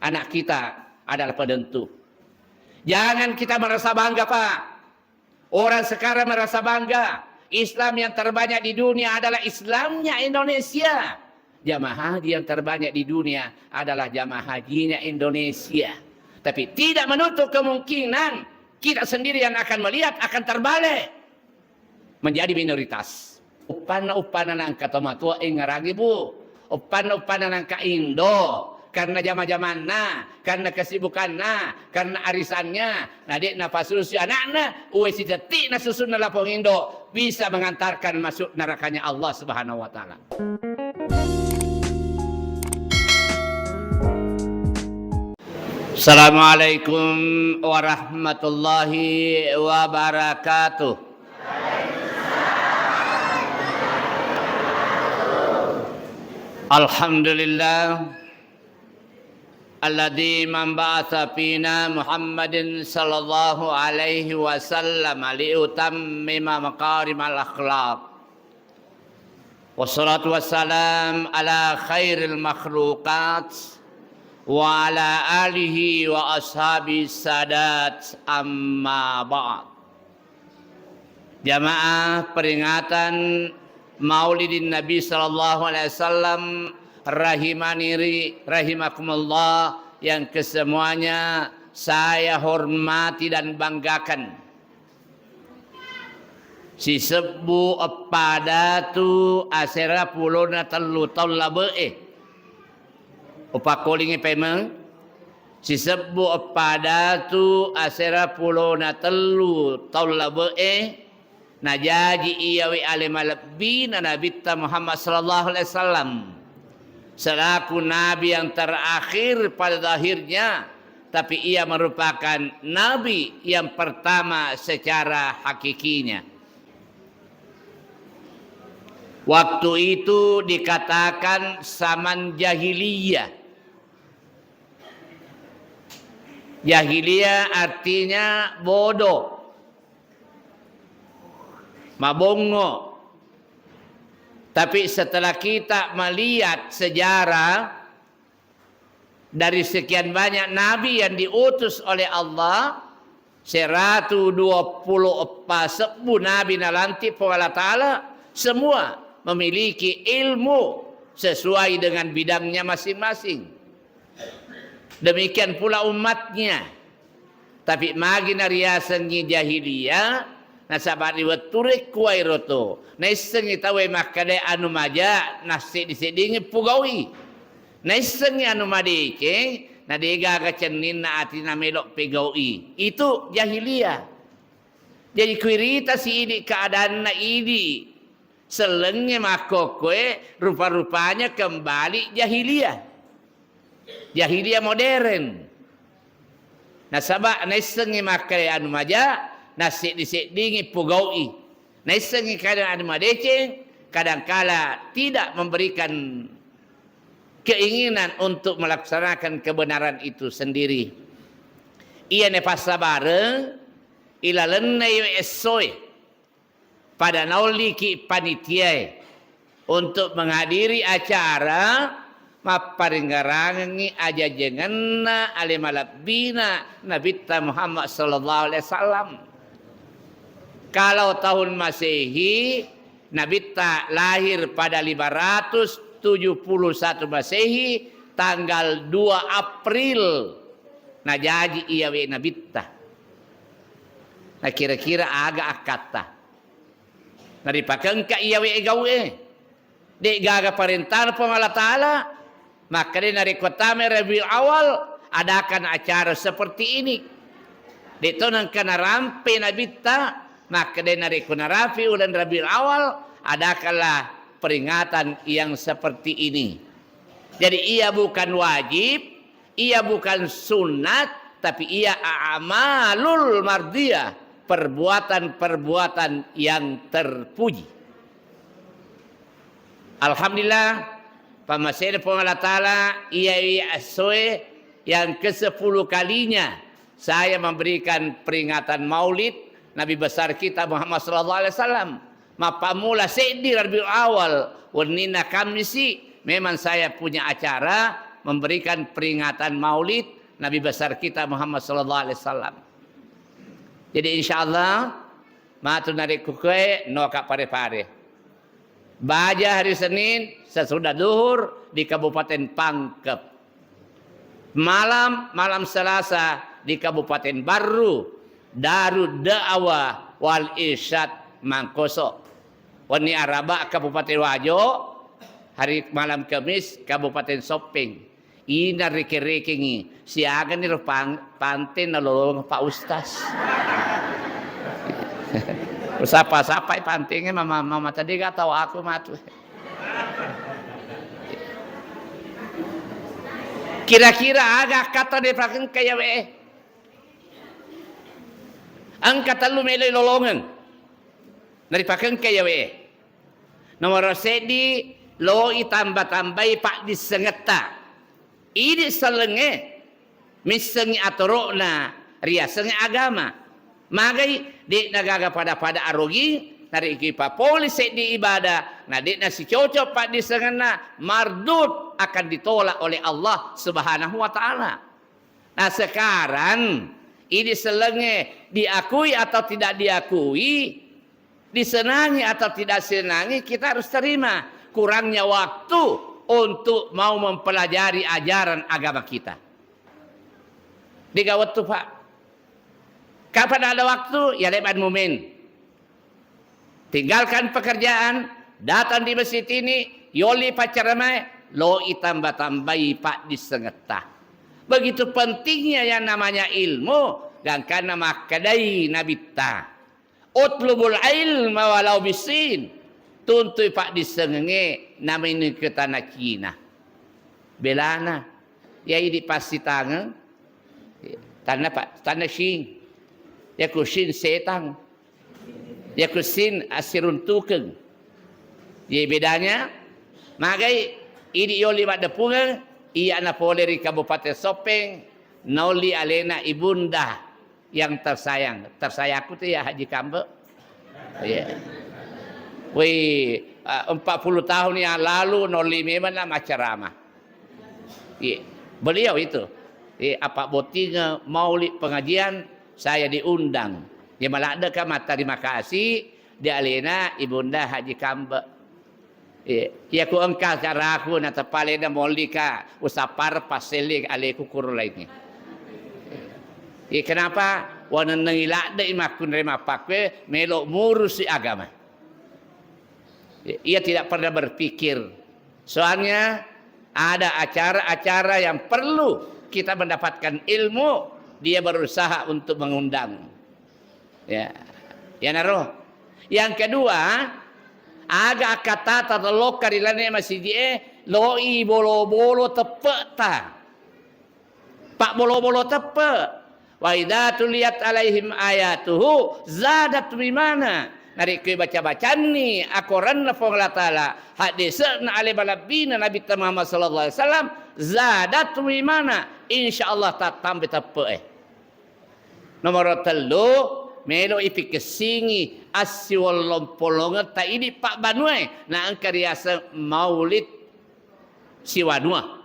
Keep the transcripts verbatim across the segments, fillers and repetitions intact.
Anak kita adalah penentu. Jangan kita merasa bangga, Pak. Orang sekarang merasa bangga, Islam yang terbanyak di dunia adalah Islamnya Indonesia. Jamaah haji yang terbanyak di dunia adalah jamaah hajinya Indonesia. Tapi tidak menutup kemungkinan kita sendiri yang akan melihat akan terbalik. Menjadi minoritas. Uppanna-uppanna nangka tomatoa engngerangi, Bu. Uppanna-uppanna nangka Indo, karena jama-jamanna, karena kesibukanna, karena arisannya, na de'na pasusui ana'na, uwe sitetti'na susunna lapong Indo, bisa mengantarkan masuk nerakanya Allah Subhanahu wa Ta'ala. Assalamualaikum warahmatullahi wabarakatuh. Alhamdulillah, alladzi man ba'atsa fina Muhammadin sallallahu alaihi wasallam liutammima makarimal akhlaq. Wassalatu wassalam ala khairil makhluqat wa ala alihi wa ashabi sadat, amma ba'd. Jamaah peringatan Maulidin Nabi sallallahu alaihi wasallam rahimani ri-, rahimakumullah yang kesemuanya saya hormati dan banggakan. Sisebbu eppa datu asera pulona tellu taung labe'e. Upakkolingngi paimeng, sisebbu eppa datu asera pulona tellu taung labe'e, najaji iyawe ale malebbina Nabitta Muhammad sallallahu alaihi wasallam selaku nabi yang terakhir pada zahirnya, tapi ia merupakan nabi yang pertama secara hakikinya. Waktu itu dikatakan zaman jahiliyah. Jahiliyah artinya bodoh, mabongo. Tapi setelah kita melihat sejarah, dari sekian banyak nabi yang diutus oleh Allah, seratu dua puluh eppa sebbu nabi nalantik Puang Allah Ta'ala, semua memiliki ilmu sesuai dengan bidangnya masing-masing. Demikian pula umatnya. Tapi magi nariasengngi jahiliyah, nasaba ri wettu rekkuwairo to, naissengngi tauwe makkeda anu maja, nasseddi-seddingngi pugaui. Naissengngi anu madeceng, na degaga cenninna atina melo pegaui. Itu jahiliyah. Jadi kuiritasi idi keadaanna idi, sellengnge makkokkoe, rupa-rupanya kembali jahiliyah. Jahiliyah modern. Nasaba naissengngi makkeda anu maja, nasseddi-seddingngi pugaui. Naissengngi kadang anu madeceng, kadangkala tidak memberikan keinginan untuk melaksanakan kebenaran itu sendiri. Iyana passabareng ilalenna iwe essoe. Pada naolliki panitiae untuk menghadiri acara mapparingngerangengngi ajajengenna ale malebbina Nabitta Muhammad sallallahu alaihi wasallam. Kalau tahun Masehi, Nabitta lahir pada lima ratus tujuh puluh satu Masehi, tanggal dua April najaji iyawe Nabitta. Na kira-kira aga akkatta? Naripakengka iyawe gau'e. De'gaga parentana Puang Allah Ta'ala, makkeda narekko tama Rabiul Awal, adakan acara seperti ini. De'to nengka narampe Nabitta, makkeda narekko narapi uleng Rabiul Awal, adakanlah peringatan yang seperti ini. Jadi, ia bukan wajib, ia bukan sunat, tapi ia a'malul mardiyah, perbuatan-perbuatan yang terpuji. Alhamdulillah, pammasena Puang Allah Ta'ala, iyawi essoe yang kesepuluh kalinya saya memberikan peringatan Maulid Nabi besar kita Muhammad sallallahu alaihi wasallam. Mappammula seddi Rabiul Awal, wenninna Kammisi, memang saya punya acara memberikan peringatan Maulid Nabi besar kita Muhammad sallallahu alaihi wasallam. Jadi, insya Allah, matu narekko koe noka pare-pare. Baja hari Senin sesudah duhur di Kabupaten Pangkep. Malam, malam Selasa di Kabupaten Barru, Darud Da'wah wal Irsyad Mangkoso. Wenni Araba Kabupaten Wajo, hari malam Kemis Kabupaten Sopeng. Ina reke-rekengi, siaga ni ro pang-, pante nalolong Pak Ustaz. Sapa-sapai pantengnge mama, mama tadi gak tahu aku matu. Kira-kira aga kata de pakengka ya we. Engka tellu melo lolongeng. Naripakengka ya we. Nomoro seddi, loi tamba-tambai paddissengetta. Idi sellengnge missengngi atoro'na riasengnge agama. Magai de'na gaga pada-pada arogi, narekko ipapole seddi ibadah, na de'na sicocok paddissengenna, mardud, akan ditolak oleh Allah Subhanahu wa Ta'ala. Nah, sekarang ini selenge diakui atau tidak diakui, disenangi atau tidak disenangi, kita harus terima. Kurangnya waktu untuk mau mempelajari ajaran agama kita. Dega wettu, Pak. Kapan ada waktu, ya leban mumen. Tinggalkan pekerjaan, datang di masjid ini, yoli paccaramae, loi tamba-tambai paddissengetta. Begitu pentingnya yang namanya ilmu, gangkanna makkedai Nabitta, "Utlubul ilma walau bisin." Tuntui paddissengengnge namaineng ke tanah Cina. Belana, ya idi passitangeng, tanah Pak, tanah Sing. Ya ku Sing setang. Yaku sin assiruntukeng. Ye bedanya, magai idi yoli maddeppungeng, iya napole ri Kabupaten Soppeng, naolli alena Ibunda yang tersayang. Tersayangku tu ya Haji Kambe. Iya. Wih, eh, empat puluh tahun yang lalu naolli memang na maccarama. Iya. Beliau itu. Iya, apa bottinga maulid pengajian, saya diundang. Ya, maladde ka mattarima kasih di alena Ibunda Haji Kambe. Iya, iya ku engka caraku na tepalena molli ka usappar passelli aleku kuro laingnge. Iya, kenapa? Wanennengi ladde i makkunrai mappakkue melo murusi agama. Ia tidak pernah berpikir. Soalnya ada acara-acara yang perlu kita mendapatkan ilmu, dia berusaha untuk mengundang. Ya. Iyanaro. Yang kedua, aga akkatata tellokka ri lane masiji e, loi bolo-bolo teppe'ta. Pabbolo-bolo teppe. Wa idza tuliyat alaihim ayatuhu zadathum imana. Narekko ibaca-bacanni akoranna Puang Allah Taala, haddese'na ale malebbina Nabitta Muhammad sallallahu alaihi wasallam, zadathum imana, insyaallah tattambai teppe'e. Nomoro tellu, melo ipikessingi assiwollong-pollongetta idi pabbanuae, na engka riaseng maulid siwanua.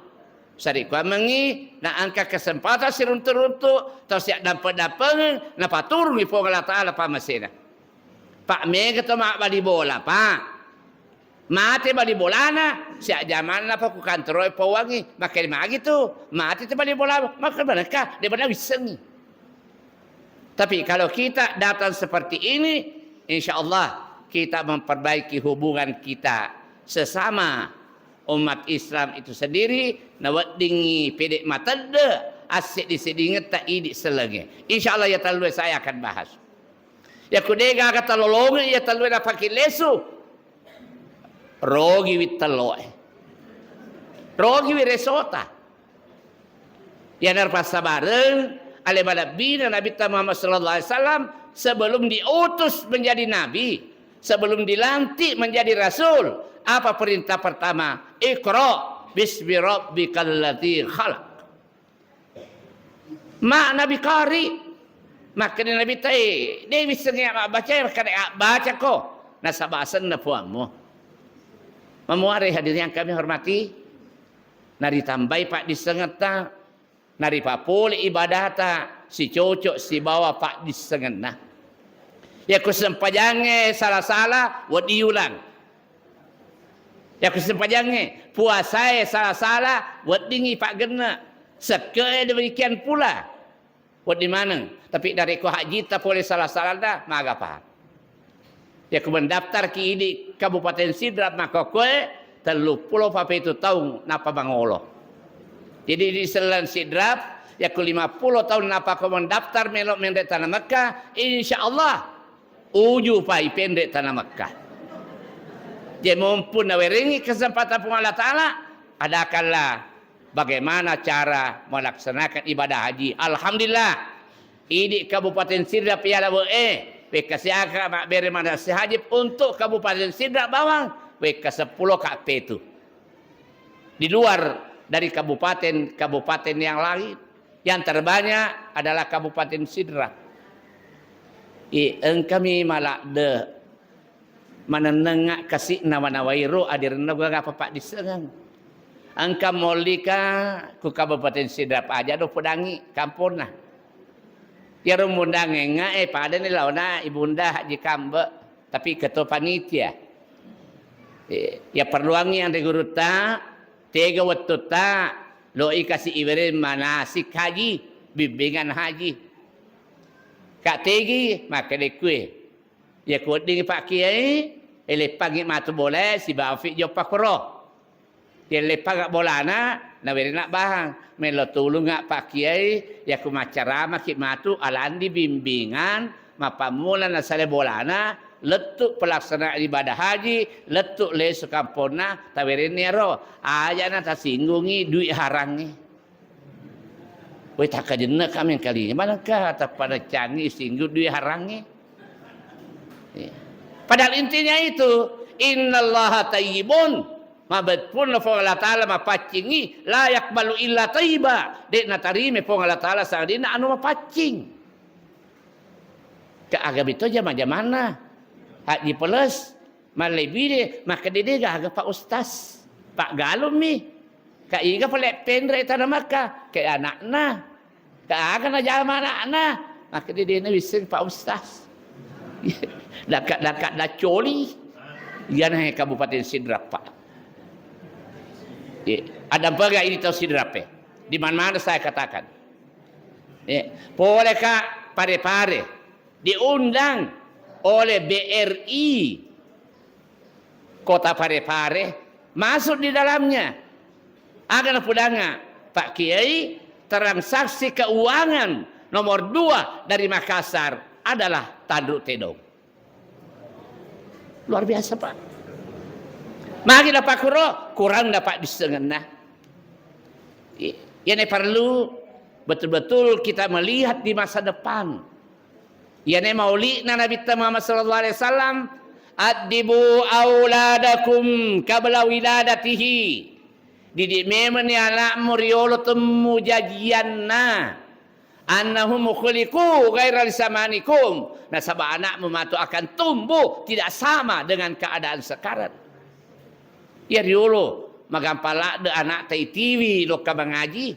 Sarekkuammengngi na engka kesempatan siruntu-runtu, tau siaddampe-dampengeng, napaturungi Puang Allah Taala pammasena. Pak, mega to mabbali bola, Pak. Mate bali bolana, siajjamanna pa ku kantoroe pauangngi, makkeda magi tu, mate tu bali bola, makkeda manekka, de bana wissengngi. Tapi kalau kita datang seperti ini, insya Allah kita memperbaiki hubungan kita sesama umat Islam itu sendiri, naweddingngi pede matedde, asseddi-seddingetta idi sellengnge. Insya Allah ya tellue saya akan bahas. Yakko de gaga talolongeng iya tellue napake lesu, rogiwi telloe. Rogiwi resota. Iyanaro passabareng ale malebbina Nabitta Muhammad sallallahu alaihi wasallam sebelum diutus menjadi nabi, sebelum dilantik menjadi rasul, apa perintah pertama? Iqra bismi rabbikal ladzi khalaq. Ma Nabi Qari, makkeda Nabitta, "De wissengngi mabbaca, makkeda abbacako, nasaba asenna Puammu." Mamuare hadirin yang kami hormati, Naritambai paddissengetta, naripapole ibadata sicoco sibawa paddissengenna. Yakko sempajangnge sala-sala, wedding ulang. Yakko sempajangnge puasae sala-sala, weddingngi paggenne. Sekke'e demikian pula. Wedding maneng. Tapi narekko hajjitta pole sala-salana, maga pa. Yakko mendaftarki idi Kabupaten Sidrap makkokkoe, telluppulo papetu taung nappa mangolo. Jadi di sellang Sidrap, yakko lima pulo taung nappa ko mendaftar melo menre Tanah Mekah, insya Allah uju pa ipenre Tanah Mekah. Jadi mumpung nawerengi kesempatan Puang Allah Ta'ala, adakanlah bagaimana cara melaksanakan ibadah haji. Alhamdulillah, idi Kabupaten Sidrap yala we'e, wekka siaka mabbere manase haji untuk Kabupaten Sidrap bawang, wekka seppulo ka petu. Di luar dari kabupaten-kabupaten yang lain, yang terbanyak adalah Kabupaten Sidrap. I, engkami maladde manennengnga kasi nawa-nawairo adirenna gua gapa paddissengeng. Engka mollika ku Kabupaten Sidrap aja do podangi kamponna. Iyaro mundangengnga, eh, padani laona Ibunda Haji Kambe, tapi ketua panitia. Eh, ya perluangi anre gurutta, tega wettutta, loi kasi iwereng manasik haji, bimbingan haji. Ka tegi, makkeda kue. Iya ku weddingngi Pak Kiai, eleppangngi matu bolae sibawa fi joppa koro. Iya leppangnga bolana, nawerena bahang. Melo tulungnga Pak Kiai, iya ku maccaramaki matu alandi bimbingan, mappammula nasale bolana, lettu pelaksanaan ibadah haji, lettu lesu kamponna, tawerenni ero. Aja na tasinggungi dui harangnge. Woi, takkajenneka mengkalinga, manengka tappaneccangi singgu dui harangnge. Iya. Padahal intinya itu, innallaha tayyibun, mabeppunna Puang Allah Ta'ala mapaccingi, la yakbalu illa tayyiba, de' natarime Puang Allah Ta'ala sangadinna anu mapaccing. Ke aga bito jama-jamanna. Haji plus, malebbi de, makkeda de gaga Pak Ustaz. Pak Galung mi. Ka iga pale penre Tanah Mekah, ke anakna. Ka aga najama anakna, makkeda de nawisseng Pak Ustaz. Dangka-dangka daccoli. Iyana Kabupaten Sidrap, Pak. Iya. Ada mpega ini tau Sidrap, eh. Di mana-mana saya katakan. Eh, pole ka Parepare, diundang oleh B R I Kota Parepare masuk di dalamnya. Aga napudangnga, Pak Kiai, transaksi keuangan nomor dua dari Makassar adalah Tanru Tedong. Luar biasa, Pak. Magi dapat kuro, kurang dapat disengenna. I-, iyana perlu betul-betul kita melihat di masa depan. Iyana mauli'na Nabitta Muhammad sallallahu alaihi wasallam, "Addibu auladakum qabla wiladatihi." Didik memenni anakmu riolo temmu jajianna. "Annahum khuliqu ghaira li zamanikum." Nasaba anakmu matu akan tumbuh tidak sama dengan keadaan sekarang. Iya riolo magampang ladde anakta itiwi lokka mangaji.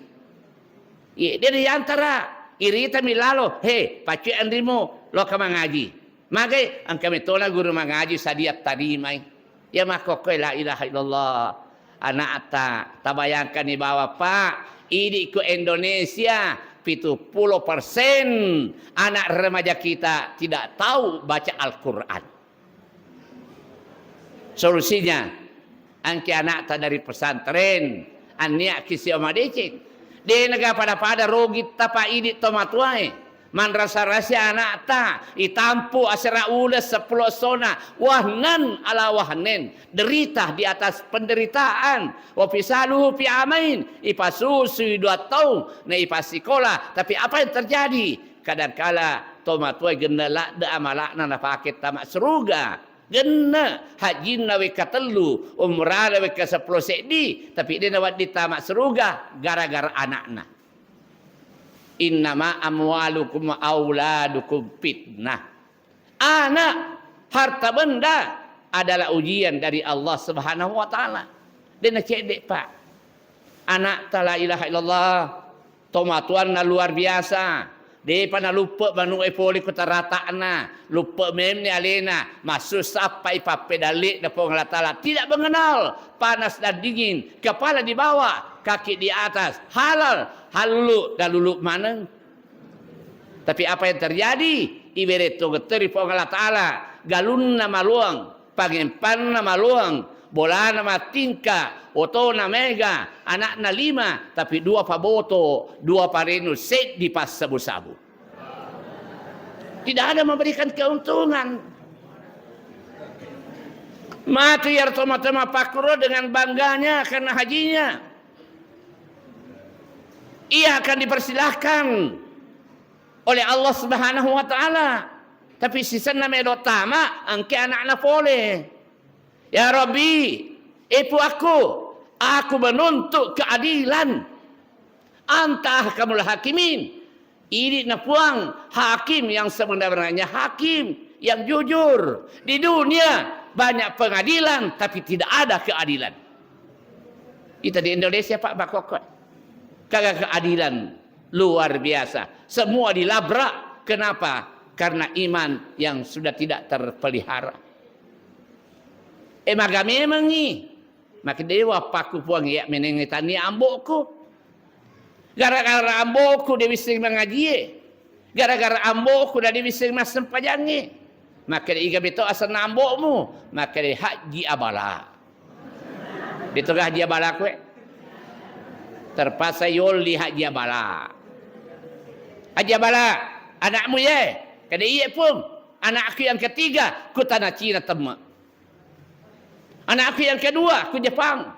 Iya, de' riantara, iritami lalo, "He, paccui anrimu, lokka mangaji." Magai, engka metona guru mangaji sadia tarimai. Iya makkokkoe la ilaha illallah. Anakta, tabayangkani bawang, Pak, idi ku Indonesia, pitu pulo persen anak remaja kita tidak tahu baca Al-Quran. Solusinya, engki anakta dari pesantren, anniaki sio madeceng. De' naga pada-pada rogitta, Pak, idi tomatuae. Manrasa-rasa anakta, itampu asera uleng seppulo essona, wahnan ala wahnen, derita di atas penderitaan, wa fisaluhu fi amain, ipasusui dua taung, na ipasikola, tapi apa yang terjadi? Kadangkala tomatoa genne ladde amala'na napake tama suruga. Genne hajjinna wekka tellu, umrana wekka seppulo seddi, tapi de' nawedding tama suruga gara-gara anakna. Innama amwalukum wa auladukum fitnah. Anak, harta benda adalah ujian dari Allah Subhanahu wa Ta'ala. De' nacedde, Pak. Ana'ta la ilaha illallah, tomatoanna luar biasa. De'pa naluppe manu'e pole ko tarata'na, luppe memni alena, massusappai pappedalle'na Puang Allah Ta'ala. Tidak mengenal panas dan dingin, kepala di bawah, kaki di atas, halal, halulu, dalulu maneng. Tapi apa yang terjadi? Iwere tongeng teri Puang Allah Ta'ala, galunna maluang, pangempanna maluang, bolana mattingka, otona mega, anakna lima, tapi dua paboto, dua parenu, seddi passabu-sabu. Tidak ada memberikan keuntungan. Mati ya teman-teman pakro dengan bangganya karena hajinya. Ia akan dipersilahkan oleh Allah Subhanahu wa Ta'ala. Tapi sisenna melo tama, engke anakna pole. Ya Rabbi, e Puakku, aku menuntut keadilan. Anta ahkamul hakimin. Ini na Puang, hakim yang sebenarnya hakim, yang jujur. Di dunia banyak pengadilan, tapi tidak ada keadilan. Kita di Indonesia, Pak, bakokko. Kagak keadilan luar biasa. Semua dilabrak. Kenapa? Karena iman yang sudah tidak terpelihara. E, maga memengngi. Maka dewa pakku Puang ya menengngi tania ambo'ku. Gara-gara ambo'ku de wisseng mangajie. Gara-gara ambo'ku de wisseng massempajangnge. Maka de iga beto asenna ambo'mu. Maka de Haji Abala. De'to ga Haji Abala kowe? Terpaksa yolli Haji Abala. Haji Abala, anakmu ye? Kade iye Puang. Anakku yang ketiga, ku tanah Cina temme. Anakku yang kedua, ku Jepang.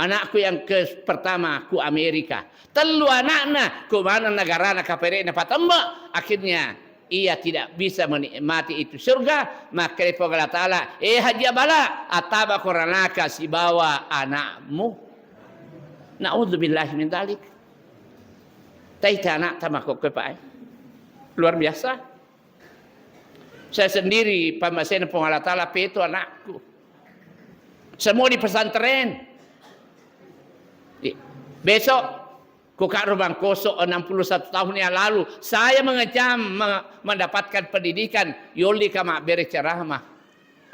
Anakku yang ke pertama, ku Amerika. Tellu anakna, ku mana negarana kapere'na patemme. Akhirnya, ia tidak bisa menikmati itu surga, maka Puang Allah Ta'ala, "Eh, Haji Abala, ataba koranaka sibawa anakmu." Na'udzubillahi min dzalik. Taita anak tama kokkoe, Pak, eh. Luar biasa. Saya sendiri, pammasena Puang Allah Ta'ala, peto anakku. Semua di pesantren. Di-, besok, ku Kak Rumangkoso, enam puluh satu tahun yang lalu, saya mengecam me-, mendapatkan pendidikan, yolli ka mabbere ceramah.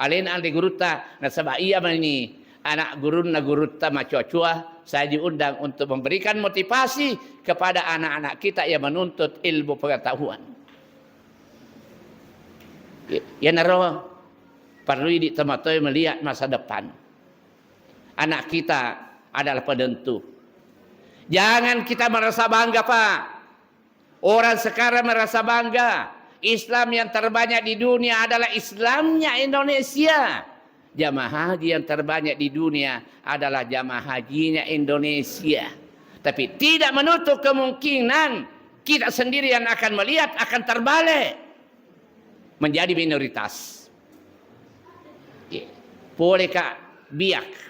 Alena anre gurutta, nasaba iya mani anak gurunna gurutta macoa-coa, saya diundang untuk memberikan motivasi kepada anak-anak kita yang menuntut ilmu pengetahuan. Iyanaro parellu idi tomatoe melihat masa depan. Anak kita adalah penentu. Jangan kita merasa bangga, Pak. Orang sekarang merasa bangga. Islam yang terbanyak di dunia adalah Islamnya Indonesia. Jamaah haji yang terbanyak di dunia adalah jamaah hajinya Indonesia. Tapi tidak menutup kemungkinan kita sendiri yang akan melihat akan terbalik. Menjadi minoritas. Ye. Pole ka biak.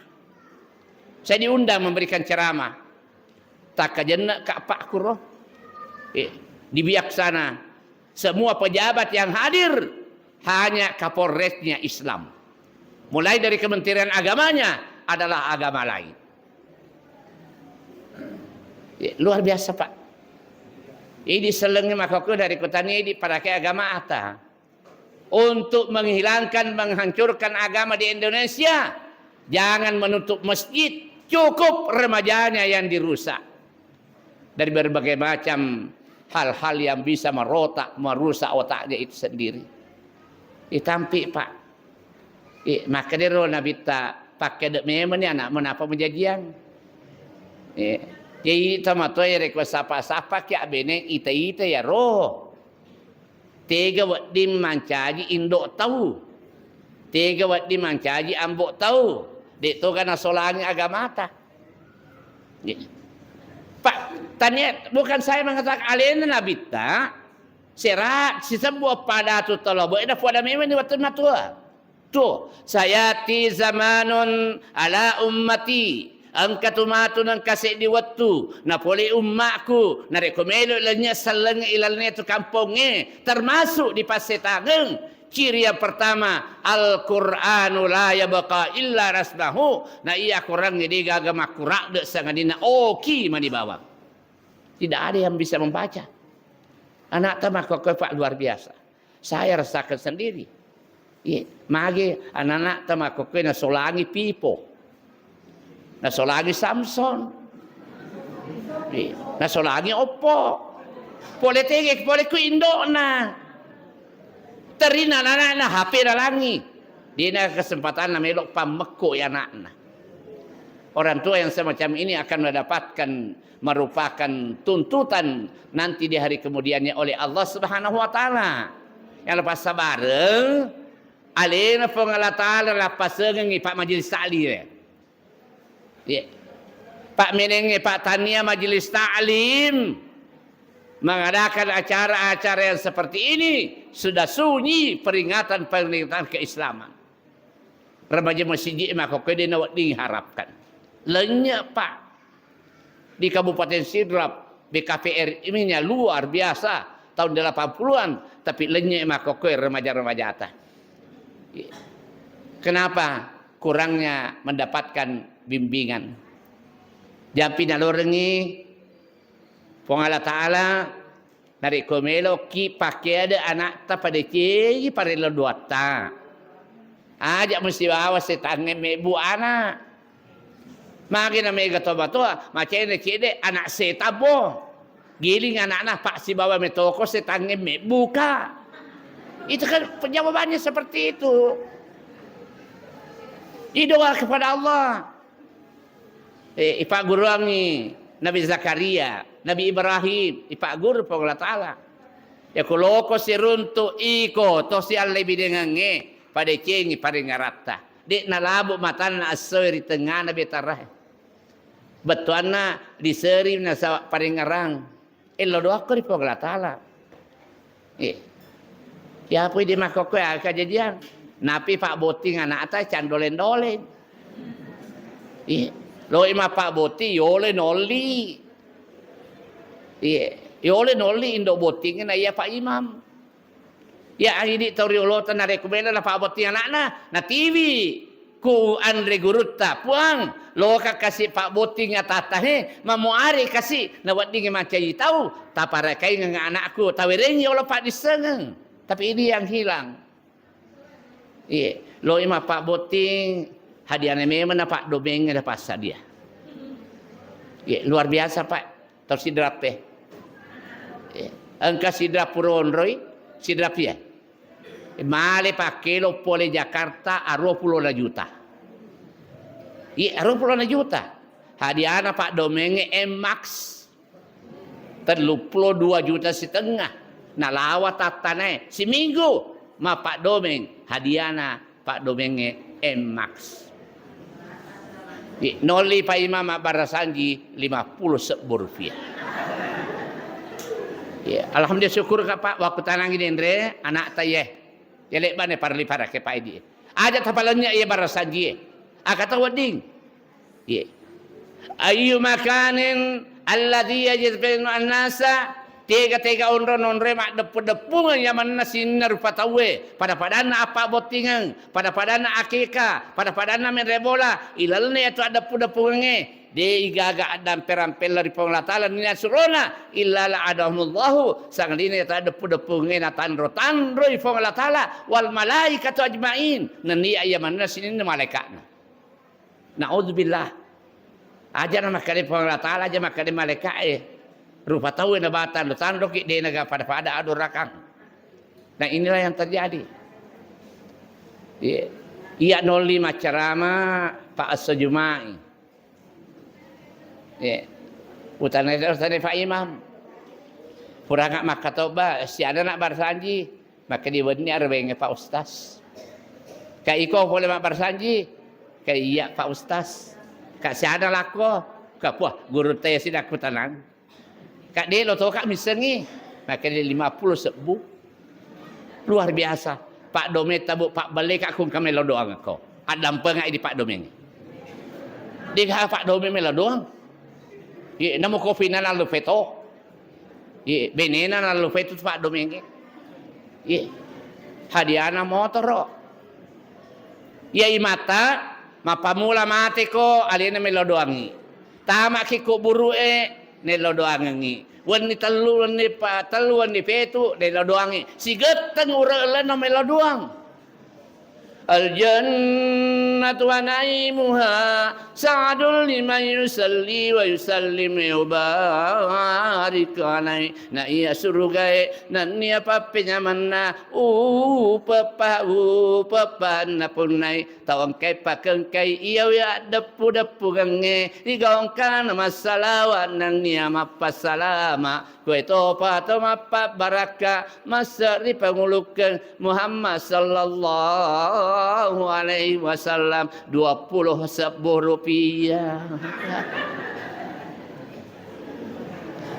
Saya diundang memberikan ceramah. Takkajenne ka Pak kuro. Ye. Di biak sana. Semua pejabat yang hadir hanya Kapolresnya Islam. Mulai dari Kementerian Agamanya adalah agama lain. Ya, luar biasa, Pak. Idi sellengnge makokko dari kota ini idi parake agama ata. Untuk menghilangkan, menghancurkan agama di Indonesia, jangan menutup masjid, cukup remajanya yang dirusak. Dari berbagai macam hal-hal yang bisa merotak, merusak otaknya itu sendiri. Ditampi, Pak. Eh, makkedero Nabitta, "Pakkede memeni anakmu napa mujajiang." Eh, jadi tomatoe rekko sapa-sapa ki abbeneng ita-ita ya roh. Tega wedding mancaji indo tau. Tega wedding mancaji ambo tau. Dek toga nasolangi agamata. Pak, tania, bukan saya mengatakan alena Nabitta, sera, sisebbu pada tu tolo, bo eda pada memeni wettunna tua. Tu, sayati zamanun ala ummati. Engka tu matu nengka seddi wettu, napole ummakku, narekko melo lennya selleng ilalne tu kampongnge, termasuk di Passetangeng, Ciri yang pertama, Al-Qur'anu la yabqa illa rasmahu. Na iya Qurangnge de gaga makkuradde sangadinna oki mani bawang. Tidak ada yang bisa membaca. Anakta makkokkoe, Pak, luar biasa. Saya rasakan sendiri. Iya, mage anak-anakta makkokkoe nasolangi Pipo. Nasolangi Samson. Iya, nasolangi Oppo. Pole tege, pole ku indo'na. Terina anakna H P nalangi. Dena kesempatan namelo pammekko ya anakna. Orang tua yang semacam ini akan mendapatkan, merupakan tuntutan nanti di hari kemudiannya oleh Allah Subhanahu wa Ta'ala. Yang lepas sabar, alena Puang Allah Ta'ala lappasengengi Pak Majelis Taklim. Iya. Pak Menengnge, Pak Tania, Majelis Taklim mengadakan acara-acara yang seperti ini, sudah sunyi peringatan-peringatan keislaman. Remaja masiji makkokkoe de nawedding harapkan. Lennye, Pak. Di Kabupaten Sidrap, B K P R I-nya luar biasa tahun delapan puluhan, tapi lennye makkokkoe remaja-remajata. Kenapa? Kurangnya mendapatkan bimbingan. Jampi nalorengngi Puang Allah Ta'ala, narekko meloki pakkeade anakta padecengi parello doatta. Aja mesti bawa setangnge mebbu anak. Magi na mega tomatoa, macai na cede anak setan bo. Giling anakna, Pak, sibawa metoko setangnge mebbuka. Itu kan jawabannya seperti itu. Idoa kepada Allah. Eh, ipagguruangngi Nabi Zakaria, Nabi Ibrahim, ipagguru Puang Allah Ta'ala. Ya, ko loko siruntu iko to siallai bidengengnge, padecengi paringaratta. De' nalabu matanna essoe ri tengngana betarae. Bettuanna diseri nasaba paringerang. Ello doakko ri Puang Allah Ta'ala. Eh. Ya pui di makkokkoe aga kajadiang. Napi pabbotting anakta candoleng-doleng. Eh. Loi mappabbotting yole nolli. Iya, yole nolli indo bottingnge na iya Pak Imam. Ya, idi tau riolota narekko melo napabbotting anakna, natiwi ku anre gurutta, "Puang, loka kasi pabbotting atatta he, mamuare kasi naweddingngi mancaji tau, taparakaingeng anakku, tawerengngi yolo paddissengeng." Tapi ini yang hilang. Iya, loi mappabbotting, hadiahna memang napaddomeng ada passadia. Iya, luar biasa, Pak. Tau Sidrap e. Iya. Engka Sidrap pura onroi, Sidrap iya. Male pakkelo pole Jakarta, aruwa pulona juta. Iya, aruwa pulona juta. Hadiahna paddomengnge M Max. Telluppulo dua juta setengah. Nalawa tattanae siminggu mappaddomeng, hadiahna paddomengnge M Max. Ye, nolli Pak Imam mabbarasanji lima puluh sebbu rupiah. Ye, alhamdulillah, syukur ka Pak, wakkutanangi denre anakta ye. Ye lebbane parli parake Pak Edi. Aja tapalennye ye barasanji ye. Akata wedding. Ye. Ayyu makanin alladhi yajtami'u an-nasa, tega-tega onro-nonroe maddeppu-deppungeng yamanna sininna rupa tauwe, pada-padanna appabbottingeng, pada-padanna akeka, pada-padanna menre bola, ilalenna yatu addeppu-deppungengnge, de igaga addampe-rampella ri Puang Allah Ta'ala nina surona, illa la'anahumullahu, sangadinna yatu addeppu-deppungengnge natanro-tanroi Puang Allah Ta'ala, wal malaikatu ajma'in, nennia yamanna sininna malaika'na. Naudzubillah. Aja na makkeda Puang Allah Ta'ala, aja makkeda malaika'e. Rupa tauwe nabatang, tanroki de naga pada-pada adorakang. Nah, inilah yang terjadi. Iya. Iya nolli maccarama Pak Esso Jumai. Iya. Utana, utana Pak Imam. Puranga makkatoba, siada nak barasanji. Makkeda wenni arewengnge Pak Ustaz. Ka iko pole mabbarasanji? Ka iya Pak Ustaz. Ka siana lakko? Ka puah gurutta yasi nakkutanang. Ka de lo toka missengi. Makkeda lima puluh sebbu. Luar biasa. Pak Domeng tabu, Pak Balleka kung kamelo doang ko. Addampenga di Pak Domeng. Dega Pak Domeng melo doang. Ye, namo kopi na lalu feto. Ye, benena nallupai tu paddomengnge. Ye. Hadiana motoro. Iya imata, mappammula mateko, alena melo doangngi. Tamaki kuburu'e, nello doangengngi. Wenni tellu, wenni pa-, tellu, wenni petu, nello doangngi. Sigetteng ure'leno melo doang. Al-jannatu wa na'imuha sa'dun liman yusalli wa yusallim wa yubarik alaihi. Na iya surugae, nennia pappenyamenna, upeppa, upeppanna punnai tau engkai pakengkai iya wi addeppu-deppugengnge, rigaungkana massalawa nennia mappassalama. Koe topa to mappabbarakka, masse'ri pangulukkeng Muhammad sallallahu alaihi wasallam, dua puluh sebbu rupiah.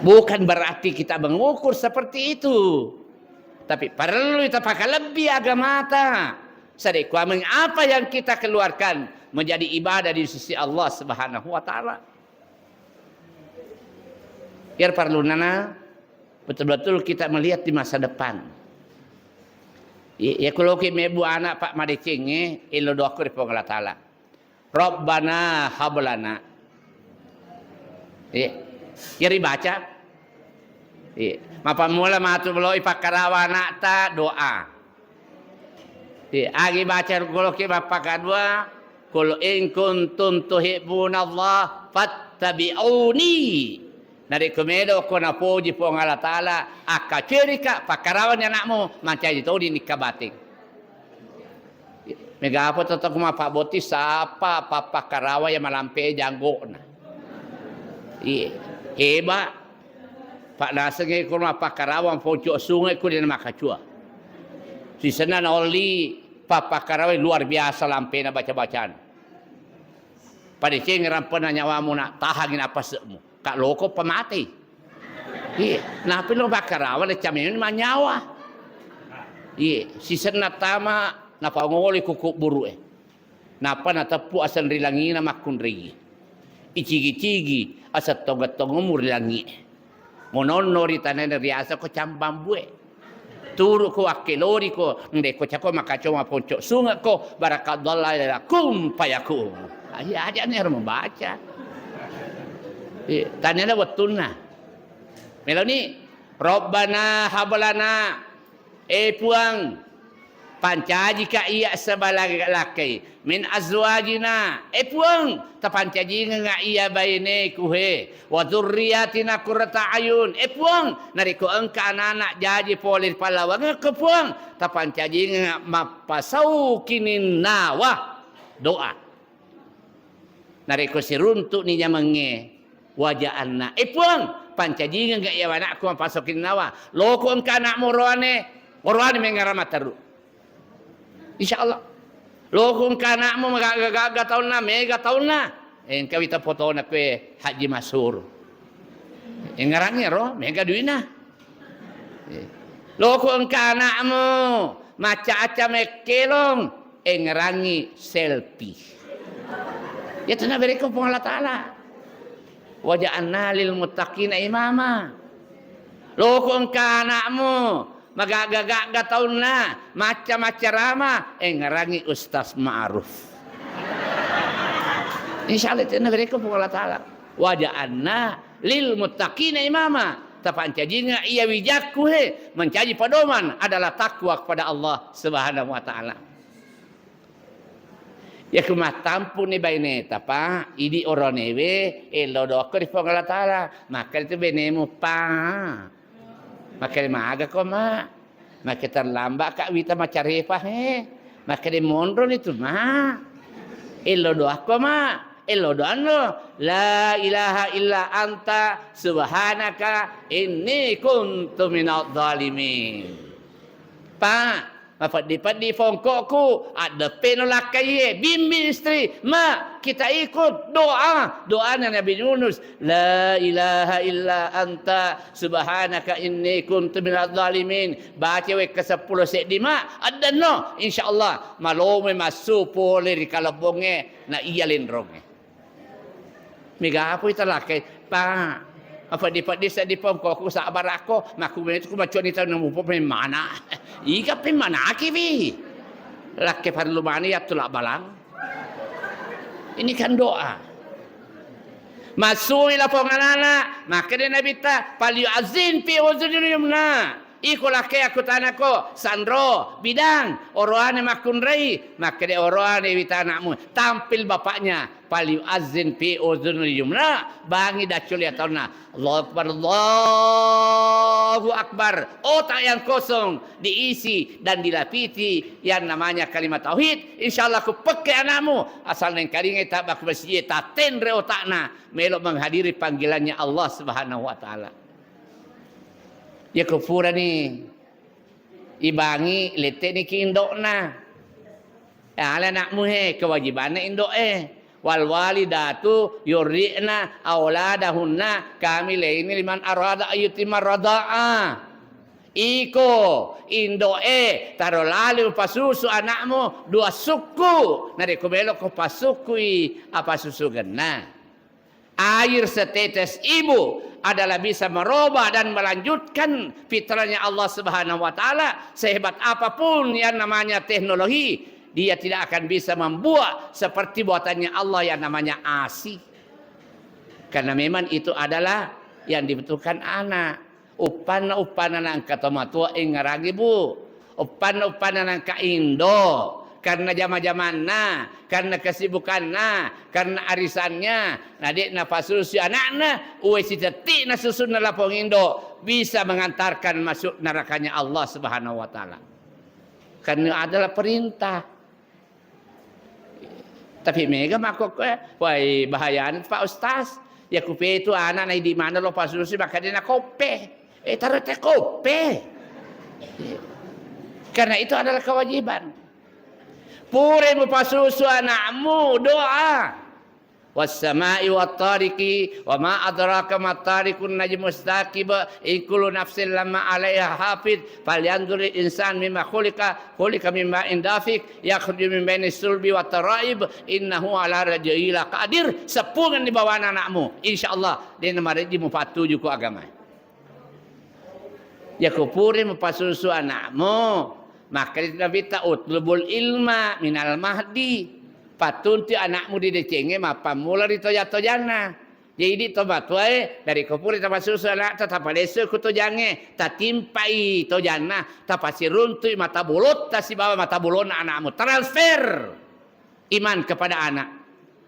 Bukan berarti kita mengukur seperti itu. Tapi perlu kita pakalebbi agamata. Sarekkuameng apa yang kita keluarkan menjadi ibadah di sisi Allah Subhanahu wa Ta'ala. Iyaro parellunana betul-betul kita melihat di masa depan. Iya, iya, kuloki mebbu anak, Pak, madecengnge, elo doakko ri Puang Allah Ta'ala. Rabbana hablana. Iya. Iya ribaca. Iya. Mappammula matu meloi pakkarawa anakta, doa. Iya, agi baca koloki mappakadua, "Qul in kuntum tuhibbunallah fattabi'uni." Narekko medo ko napoji Puang Allah Ta'ala, akkacerika, pakkarawani anakmu, mancaji toni nikka bating. Mega apa tetap mappabbotting, sapa pappakkarawa yang malampe janggona. Iya, hebat. Pak, nasengnge ko mappakkarawa ponco sunge ko dena makacua. Sisenna naolli pappakkarawa luar biasa lampena baca-bacaan. Padeceng rampenna nyawamu, nak, tahangi napase'mu. Kak loko pamatei. Iya, napi lo pakkarawa le cameni manyawa. Iya, sisenna tama napangoli kuku buru'e. Nappa nateppu aseng ri langina makkunraie. Icigi-cigi aseng tongeng-tongengmu ri langi'e. Mononno ri tanana riasako cambambue. Turuko wakkeloriko, ndekko cako makaco maponco sungekko, baraka dhalla ila kun fayakun. Aja, aja nih harus membaca. Iya, tanana wettunna. Meloni, Rabbana hablana. Eh Puang, pancajika iya sebala lakkai. Min azwajina. Eh Puang, tapancajingenga iya baineku he. Wa dzurriyyatina qurrata ayun. Eh Puang, narekko engka anak-anak jaji pole ri pallawangekko Puang, tapancajingenga mappasaukini nawa. Doa. Narekko siruntu'ni nyamengnge, waja'alna. Eh Puang, pancajingengnga iya anakku mappasaukini nawa. Loko engka anakmu oroane, oroane mengngara matteru. Insya Allah. Loko engka anakmu magagga-gagga taunna, mega taunna. Engka wita fotona kue Haji Masur. Engngerangngi ro, mega duina. Loko engka anakmu macca-acca mekkelong, engngerangngi selfie. Iya tu naberekko Puang Allah Ta'ala. Waja'alna lil muttaqina imama. Loko engka anakmu magagga-gagga taunna, macca-macca rama, engngerangngi Ustaz Ma'ruf. Insya Allah itu naberekko Puang Allah Ta'ala. Waja'alna lil muttaqina imama. Tapancajinga iya wijakku he, mencaji pedoman adalah takwa kepada Allah Subhanahu wa Ta'ala. Iya ku mattampu ni baineta, Pak, idi oroanewe, elo doakko ri Puang Allah Ta'ala. Maka itu benemu, Pak. Maka maga ko, Mak. Maka terlambat ka wita macarepa he. Maka monro ni tu, Mak. Elo doakko, Mak. Elo doanno. La ilaha illa anta subhanaka inni kuntu minadh dhalimin. Pak, mapeddi-peddi fongko'ku, addeppeno lakkaie, bimbing istri, "Ma, kita ikut doa, doana Nabi Yunus, la ilaha illa anta subhanaka inni kuntu minadh dhalimin." Baca wekka seppulo seddi, Ma, addenno, insyaallah malomoi massu pole ri kalebbongnge na iya lenrongnge. Mega apa ita lakkai, Pak? Apa dipeddi seddi pongkoku sabarakko, makkumetu ku macuani tau namupo pemmana. Iga pemmanaki wi. Lakke parlu mani yattu labbalang. Ini kan doa. Masui lapong anana, makkeda Nabitta, "Falyu'azzin fi udhunil yumna." Iko lakke akkutanako, sanro, bidang, oroane makkunrai, makkeda oroane wita anakmu, tampil bapaknya, "Falyu'azzin fi udhunil yumna," bangi dacculi ataunna, "Allahu Akbar, Allahu Akbar." Otak yang kosong diisi dan dilapisi yang namanya kalimat tauhid, insya Allah ku pekke anakmu, asal nengkaringai tabak masjid, tatenre otakna, melo menghadiri panggilannya Allah Subhanahu wa Ta'ala. Yako purani ibangi, lette'niki indo'na. Ala anakmu he, kewajibanna indo'e. Wal walidatu yurdi'na auladahunna kamilaini liman arada ayyutimma rada'a. Iko indo'e, taro lali upasusu anakmu dua sukku. Narekko meloko pasukkui apa susugenna. Air setetes ibu adalah bisa merubah dan melanjutkan fitrahnya Allah Subhanahu wa Ta'ala. Sehebat apapun yang namanya teknologi, dia tidak akan bisa membuat seperti buatannya Allah yang namanya asi. Karena memang itu adalah yang dibutuhkan anak. Uppanna-uppanna nangka tomatoa engngerangi, Bu. Uppanna-uppanna nangka indo. Karena jama-jamanna, karena kesibukanna, karena arisannya, na de' napasusui anakna, uwe sitetti'na susunna lapong indo, bisa mengantarkan masuk nerakanya Allah Subhanahu wa Ta'ala. Karena adalah perintah. Tapi mega makkokkoe, wai, bahayana, Pak Ustaz. Ya kupetu anak na idi mana lo pasusu, maka dia na koppe. Eh, taruh teh koppe. Karena itu adalah kewajiban. Pura mupasusu anakmu, doa. Wassama'i wattariqi, wa ma adraka mattariqun najmus tsaqib, in kullu nafsin lamma 'alaiha hafiz, falyanzuril insan mimma khuliqa, khuliqa min ma'in dafiq, yakhruju min bainis sulbi wat taraib, innahu ala raj'ihi laqadir. Seppungenni bawana anakmu, insyaallah, de' namarejji mupattuju ko agama. Yako pura mupasusu anakmu, makkeda Nabitta, "Utlubul ilma minal mahdi." Pattuntu anakmu ri decengnge mappammula ri toja-tojanna. Jadi idi tomatoae, dari ko pura tapasusu anakta, tapalessu ku tojangnge, tatimpai tojanna, tapasiruntui mata bolotta sibawa mata bolonna anakmu. Transfer. Iman kepada anak.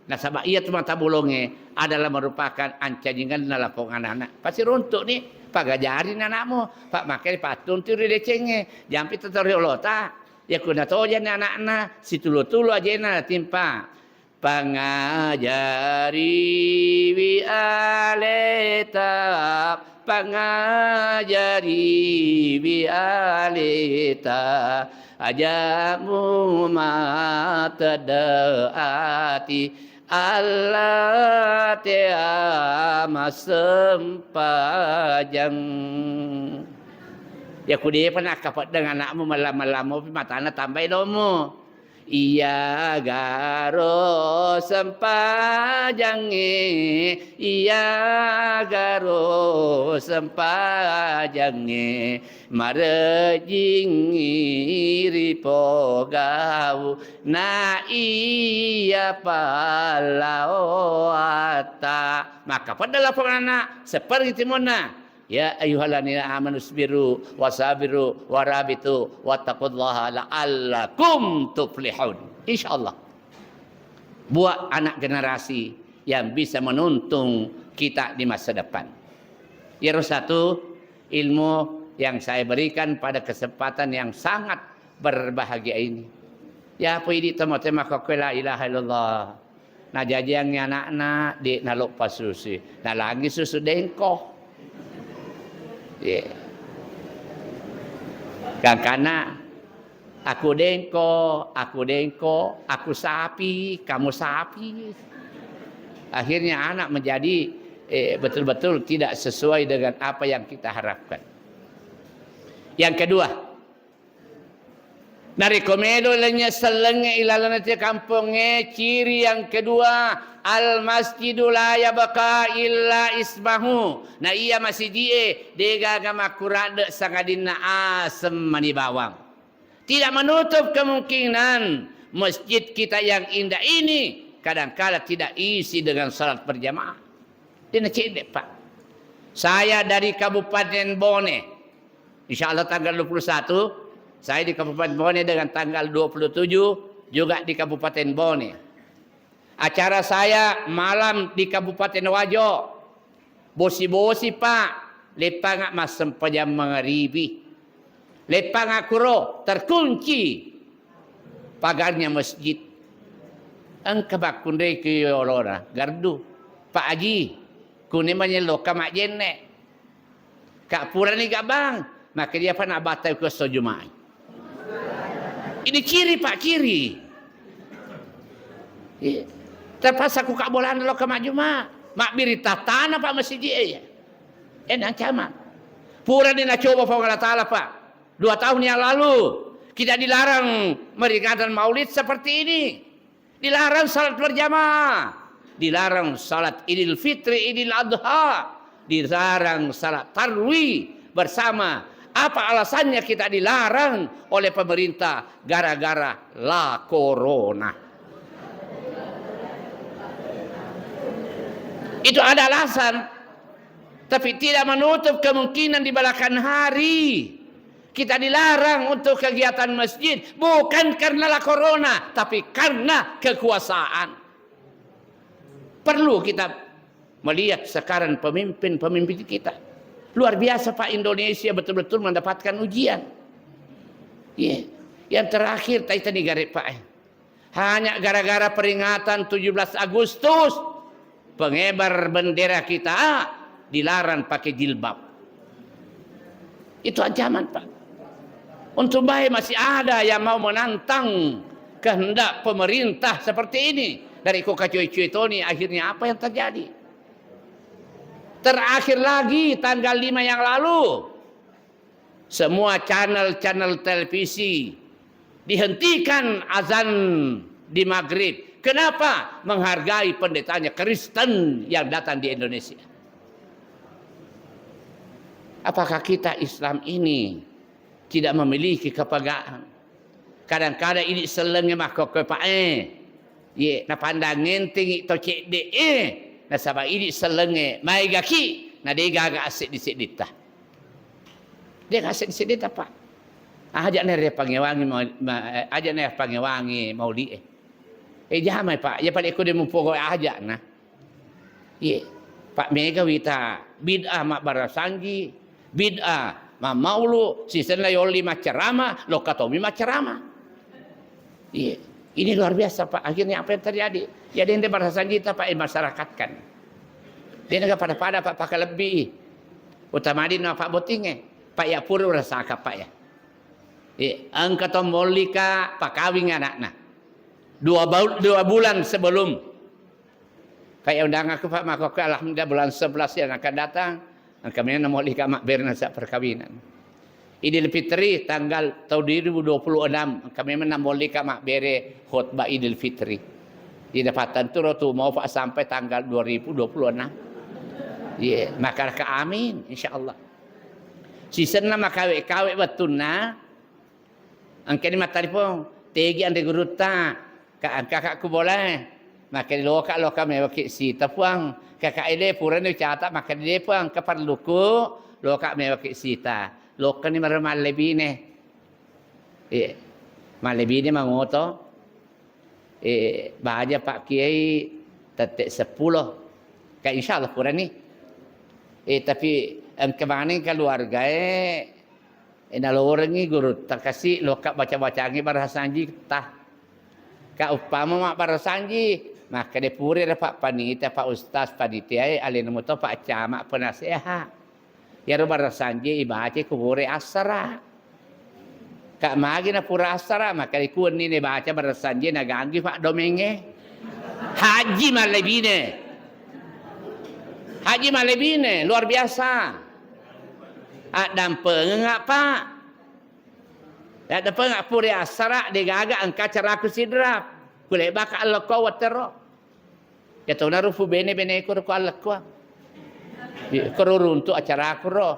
Nasaba iyatu mata bolongnge adalah merupakan ancajingenna lapong anak-anak. Pasiruntu'ni, pagajari anakmu, pa-, makkai pattuntu ri decengnge, jampi totoro olota. Yakko natojani anakna, situlu-tulu ajena natimpa. Pangajariwi aleta, pangajariwi aleta, aja mumatedde ati, alla tea massempajang. Yakko depa nakkapeddeng anakmu, mella-mella mopi matana tambai lomo. Iyagaro sempajangnge, iyagaro sempajangnge, marejjingngi ripogau, na iya pallaoatta. Maka pedda laponganna, seppereng timunna. Ya ayyuhalladzina amanu isbiru wasabiru warabitu wattaqullaha la'allakum tuflihun. Insyaallah. Buat anak generasi yang bisa menuntun kita di masa depan. Yero satu ilmu yang saya berikan pada kesempatan yang sangat berbahagia ini. Ya, apa idi tomatoa makkokkoe la ilaha illallah. Najajiangngi ana'na, de' nalo pasusu. Nalangi susu dengko. Ye. Gangkanna, "Aku dengko, aku dengko, aku sapi, kamu sapi." Akhirnya anak menjadi, eh, betul-betul tidak sesuai dengan apa yang kita harapkan. Yang kedua, Narekko melo lenynye sellengnge ilalenna te kampongnge, ciri yang kedua, al masjidu la yabqa illa ismahu. Na iya masiji'e degaga makkuradde sangadinna aseng mani bawang. Tidak menutup kemungkinan masjid kita yang indah ini kadangkala tidak isi dengan salat berjamaah. Dena cedde, Pak. Saya dari Kabupaten Bone. Insya Allah tanggal dua puluh satu, saya di Kabupaten Bone, dengan tanggal dua puluh tujuh juga di Kabupaten Bone. Acara saya malam di Kabupaten Wajo. Bosi-bosi, Pak. Leppanga massempajang mangaribi. Leppanga kuro, terkunci pagarnya masjid. Engka makkunreki yolona gardu. Pak Aji, kune manyelloka majjenne. Ka purani gabang, maka dia pa nabatai ku esso Juma'i. Ini ciri, Pak, ciri. Iya. Terpaksa ku kabolana lo ke majuma, mabbiri tatana, Pak, masiji e, ya. Eh, ancaman. Purani nacoba Puang Allah Taala, Pak. Dua tahun yang lalu kita dilarang meringatan Maulid seperti ini. Dilarang salat berjamaah, dilarang salat Idul Fitri, Idul Adha, dilarang salat tarwi bersama. Apa alasannya kita dilarang oleh pemerintah? Gara-gara la corona. Itu ada alasan, tapi tidak menutup kemungkinan di belakang hari kita dilarang untuk kegiatan masjid, bukan karena la corona, tapi karena kekuasaan. Perlu kita melihat sekarang pemimpin-pemimpin kita. Luar biasa, Pak, Indonesia betul-betul mendapatkan ujian. Iya. Yang terakhir, taita ni gare, Pak, eh. Hanya gara-gara peringatan tujuh belas Agustus, pengebar bendera kita dilarang pakai jilbab. Itu ancaman, Pak. Untung bae masih ada yang mau menantang kehendak pemerintah seperti ini. Dari ko kacoe-coe toni, akhirnya apa yang terjadi? Terakhir lagi, tanggal lima yang lalu, semua channel-channel televisi dihentikan azan di maghrib. Kenapa? Menghargai pendetanya Kristen yang datang di Indonesia. Apakah kita Islam ini tidak memiliki kepegangan? Kadang-kadang idi sellengnge makkokkoe, Pak, eh. Ye, napandang entengi to cedde, eh. Nasaba idi sellengnge maegaki, na de gaga asseddi-sedditta. De gaga asseddi-sedditta, Pak. Aja na ripangewangi mau-, ma-, aja na ripangewangi mauli, eh. Eh, jamai, Pak. Ya, paling ko de mupogo aja na. Iye, Pak, mega wita bid'ah mabbarasanji, bid'ah mammaulu, sisenna yolli maccarama, lokka tommi maccarama. Iye, ini luar biasa, Pak. Akhirnya apa yang terjadi? Ya, dende barasanji ta, Pak, eh, masyarakatkan. Dende ga pada-pada, Pak, pakalebbi. Utama di na Pak Bottinge, Pak, ya pura urasaka, Pak, ya. Iye, engka to mollika pakawing anakna. Dua bau-, dua bulan sebelum Kayak undangan aku, Pak, makkokkoe, alhamdulillah, bulan sebelas yang akan datang, engka memang namollika mabbere nasaba perkawinan. Idul Fitri tanggal tahun dua ribu dua puluh enam, engka memang namollika mabbere khotbah Idul Fitri. Idapatan tu rotu mau, Pak, sampai tanggal dua ribu dua puluh enam. Iya, maka amin, insya Allah. Sisenna makawe-kawe wettunna, engkani mattalipong, tegi anre gurutta, ka engka ka ku bolae. Makkeda loka, loka mewaki sita, Puang. Kaka ede purani ucata, makkeda de, Puang, engka parelluku, loka mewaki sita. Lokkani maro mallebine. Eh, mallebine mangoto. Eh, baja Pak Kiai tette seppulo. Ka insya Allah purani. Eh, tapi engka maneng keluargae, eh, nalorengngi gurutta kasi lokka baca-bacangngi barasanji ta. Ka uppama mabbarasanji, makkeda pura ro Pak Panitia, Pak Ustaz Panitiae, alena muto Pak Camat penasehat. Iyaro barasanji ibaca ku pura assara. Ka magi na pura assara, makkeda ku wenni ne baca barasanji naganggu paddomengnge. Haji mallebine. Haji mallebine, luar biasa. Addampengeng, Pak. Yaddapengnga pura assara, degaga engka acaraku Sidrap. Kulebbaka allekko wettero. Yatonaro fubene-beneku ro ko allekkoang. Iya, koro runtu acaraku ro.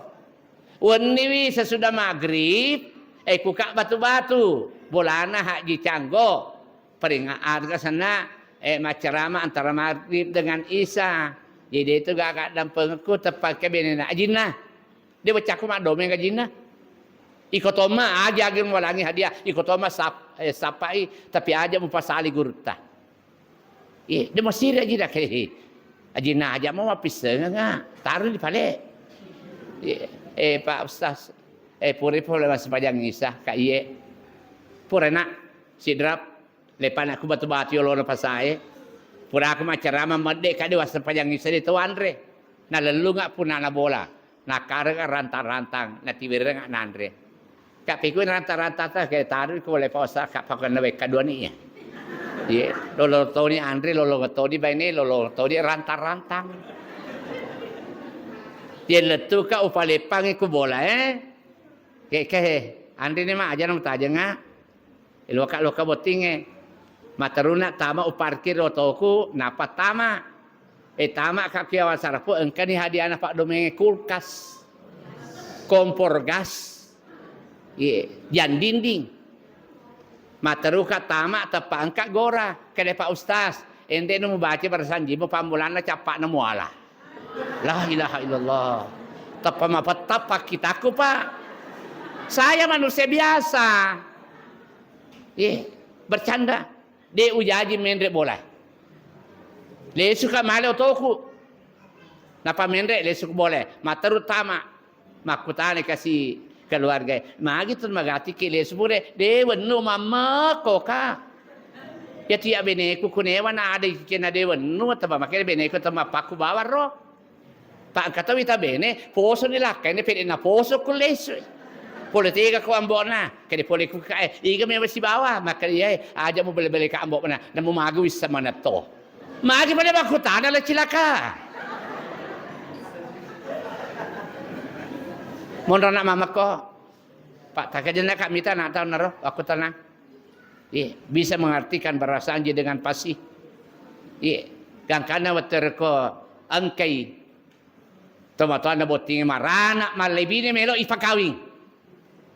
Wenniwi sesudah maghrib, eh, kuka batu-batu. Bolana Haji Canggo. Peringa arga sana, eh, maccarama antara maghrib dengan isya. Jadi itu gaga dampengku teppakke benena ajinna. De weccaku maddomeng ajinna. Iko tomma aja agi mualangi hadiah, iko tomma sap-, eh, sappai, tapi aja mupasali gurutta. Iya, de masiri ajinna ke. Ajinna aja mau mapissengenga, taruh di pale. Iya, eh, Pak Ustaz, eh, pura pole massempajang isya, Kak, iye. Pura nak, Sidrap. Leppana ku batu-batu yolona pasae. Puraku maccarama medde ka de wassempajang isya de to anre. Nalellunga punana bola. Nakarega rantang-rantang, natiwereng nanre. Ka peku rantang-rantang ta ke taru ko le pausa ka pakanna wekka dua ni ya. Ye, lolo toni anre, lolo toni baine, lolo toni rantang-rantang. Ye lettu ka upaleppangi ku bola, eh. Ke, ke, anre ni ma aja nang tajenga. Loka-loka bottingnge. Materuna tama uparkir otoku, napa tama. Eh, tama ka kiawan sarapu, engkani hadiahna Pak Domengnge kulkas. Kompor gas. Iye, jan dinding. Materuka tama teppa engka gora. Kede Pak Ustaz, ente nu mubaca barasanjimu pammulanna cappa'na muala. La ilaha illallah. Teppa mapetta pakkitakku, Pak. Saya manusia biasa. Ye, bercanda. De ujaji menre bola. Lesuka male otoku. Napa menre lesuku bola. Materu tama. Makkutana kasi keluarga. Magi tu magati ki lesu pure. De wennu mamma koka. Ya tiya beneku kunewa na ada kena de wennu taba makanya beneku tama pakku bawaro. Pa engka to wita bene, poso ni lakkainna, pede na poso ku lesu. Pole tega ko ambo'na, kede pole ku kae, iga mewa sibawa, maka iyae, aja mu bele-bele ka ambo'na, namu magu wissa manetto. Magi pada makkutana le cilaka. Monro nak mamako. Pak, takajenna ka mita nak tau naro, aku tenang. Iya, bisa mengartikan barasanji dengan pasti. Iya, gangkanna wetterko engkai tomatoanna botting marana mallebine melo ipakawing.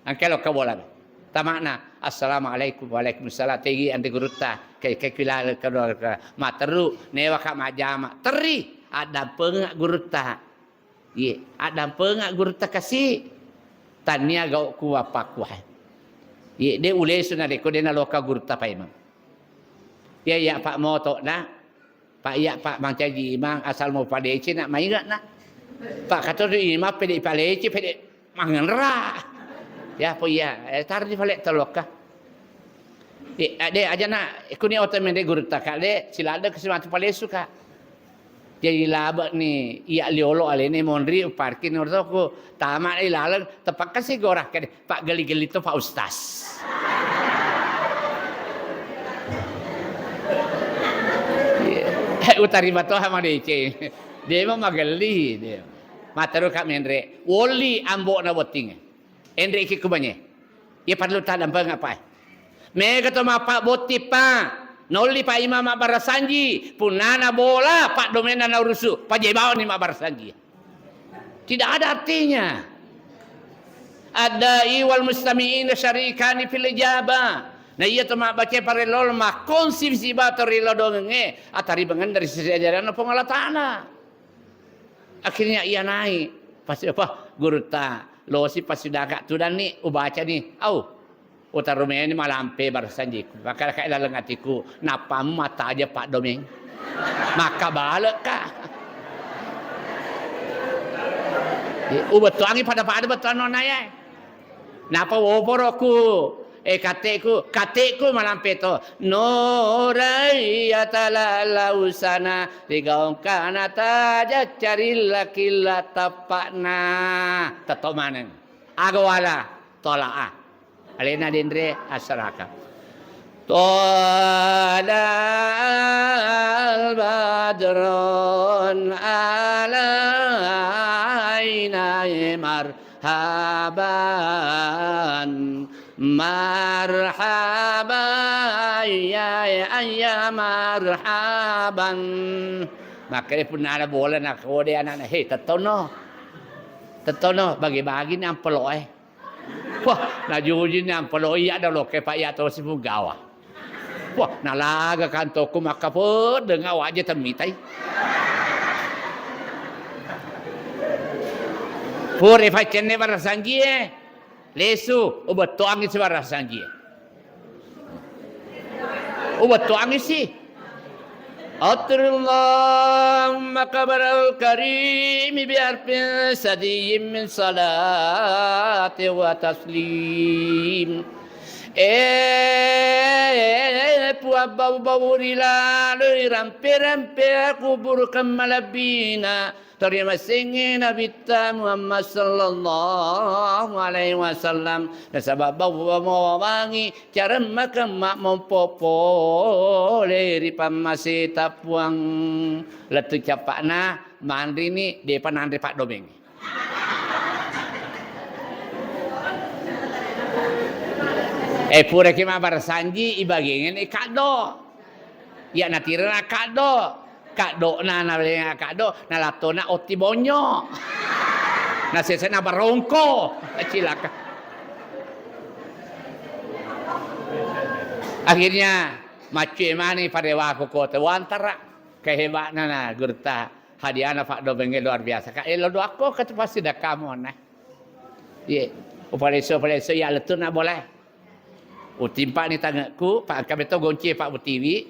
Engkai lo kabola. Tamana, "Assalamualaikum." "Waalaikumsalam." Tegi ande gurutta, kai kai kilala keluarga. Materu, newa ka majama. Teri, addampeng gurutta. Iye, addampeng gurutta kasi. Tania gau ku bapakku. Iye, de ulesu na deko de naloka gurutta paimeng. Iya, iya, Pak, moto na. Pak, iya, Pak, mancaji imang asal mau padece nak maingat nak. Pak, kata tu imang pede palece pede mangenra. Ya, apa iya? Eh, tar di pale teloka. Eh, ade aja nak, kuni oto mende gurutta ka de, silada kesimatu palesu ka. Jadi labe ni iya liolo alene monri parkir nurtoku tama di laleng tepakka si gorah kede. Pak geli-geli to Pak Ustaz. Iya. Eh, utarima to hama dece. Dia emang magelli dia. Materu ka menre. Woli ambo na botting. Enre ki kubanye. Iya parlu tadampeng apa? Mega to mappa botting pa. Nolli pa imam mabbarasanji. Punnana bola, pak domena naurusu. Pajebaoni mabbarasanji. Tidak ada artinya. Ad-da'i wal mustami'ina syarikani fil ijabah. Na iya to mabbaca parello makkonsi siba to rilodongengnge ataribangenna ri sisi ajaranna Puang Allah Ta'ala. Akhirnya iya naik. Pasti apa? Gurutta losi pasti daga tudanni ubacani. Au. Utarumeni malampe barasanjiku. Maka kai laleng atiku, nappamu mata aja Pak Domeng. Maka balekka. Ubettuangi pada-pada bettuan nona ya. Napa woporoku, eh, kateku, kateku malampe to. Norai atala lausana, rigaungkana taja carilla killa tappakna. Tetto maneng. Aga wala, tolaa. Alena denre asaraka. Tola al-badrun alaina mar Marhaban, marhaban, ya, ya, ya, marhaban. Makkeda punnana bola na kode anakna, "He, tettono. Tettono, bagi-bagi ni ampelo e." Wah, najujuni ampelo iya dolo ke, Pak, iya tosi punggawa. Wah, nalaga kantokku makkapeddeng, awaje temmitai. Pura ifaccenne barasanjie, lesu, ubettuangi si barasanjie. Ubettuangi si. Attirillahumma kabaral karimi biarfin sadiyyin min salati wa taslim. Eh, Puang, bau-bau ri laloi rampe-rampe kuburukeng malebbina torimasengnge Nabitta Muhammad sallallahu alaihi wasallam. Nasaba bau-bau mawawangi caremmakeng mammompo pole ri pammaseta Puang. Lettu cappa'na manrini, depa nanre paddomengnge. Eh, puraki mabbarasanji, ibagengeng kaddo. Iya natirana kaddo. Kaddo'na nalenga kaddo, nalattona otti bonyo. Nasesena barongko. Cilaka. Akhirnya, maccue mani parewaku kota wantara. Keheba'na na gurutta. Hadiahna paddomengnge luar biasa. Ka elo doakko, ka tu pasti dakkamu, nah. Iye, upaleso-paleso iya lettu'na bola. Utimpa'ni tange'ku, pa engka metto gonci, Pak, utiwi.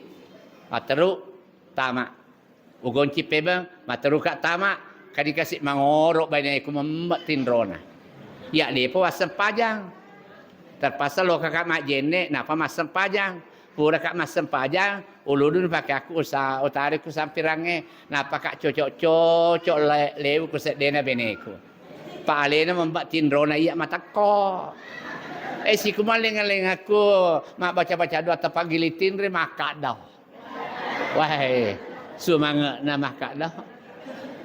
Matteru tama. Ugonci pebeng, matteruka tama. Kadikasi mangoro baineku memme tinrona. Iya depo wassempajang. Terpaksa lokaka majjenne, napa massempajang. Puraka massempajang, uludun pake aku usa-, utariku sampirangnge, napaka cocok-cocok le-, lewu ku seddena beneku. Pa alena memba tinrona iya matakko. Eh, siku mallenga-lengaku, mabbaca-baca doa tepagili tinre makkaddao. Wah, sumange'na makkaddao.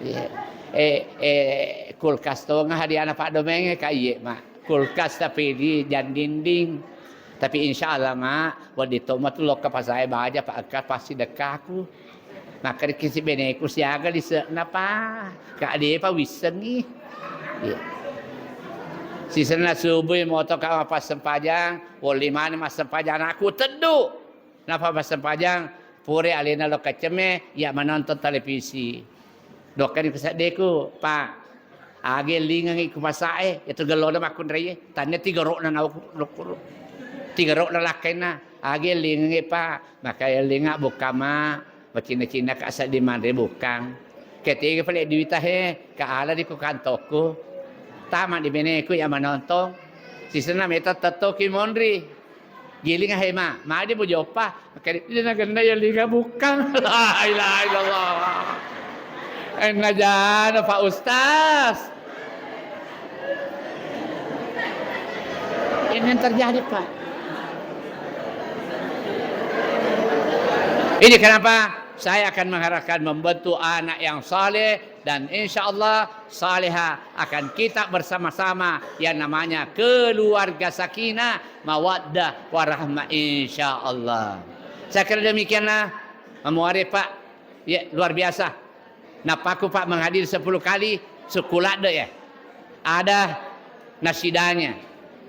Iya. Eh, eh, kulkas tonga hadiahna paddomengnge ka iye, Mak. Kulkas tapi di jang dinding. Tapi insya Allah, Mak, wedding tomatu lokka pasae baja, Pak, engka passidekkaku. Makkedaki si beneku siaga lise'na, Pak. Ka depa wissengngi. Iya. Sisenna subui motoka mappassempajang, wolli mani massempajang anakku teddu. Napa massempajang, pura alena lokka cemme, iya manontong televisi. Dokkani ku seddeku, Pak, aga ellingengngi ku pasae, itu gellona makkunraie, tannia tigero'na naoku, lokkuru. Tigero'na lakkainna, aga ellingengngi, Pak, maka ellinga bukkang, Mak, macinna-cinnaka seddi manre bukkang. Ketega pale duita he, ka ala di ku kantokku. Tama di beneku iya manontong. Sisenna meta tettoki monri. Giling ahe, Ma, magi mujoppa? Makkedai, "Iya nagenna iya linga bukkang." La ilaha illallah. Enna jana, Pak Ustaz. Ini yang terjadi, Pak. Ini kenapa saya akan mengharapkan membentuk anak yang saleh, dan insya Allah salihah akan kita bersama-sama yang namanya keluarga sakinah, mawaddah, warahmah, insya Allah. Saya kira demikianlah, Mamuare, Pak. Ya, luar biasa. Nappaku, Pak, menghadiri sepuluh kali, sukkuladde ya. Ada nasidanya.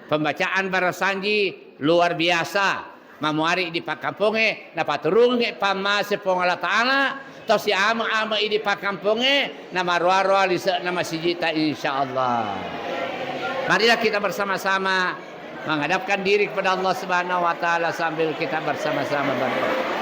Pembacaan barasanji luar biasa. Mamuari di pakkampongnge, napaturungngi pammase Puang Allah Ta'ala, tau siame-ame di pakkampongnge, namaroa-roa lise'na masiji'ta, insya Allah. Marilah kita bersama-sama menghadapkan diri kepada Allah Subhanahu wa Ta'ala sambil kita bersama-sama berdoa.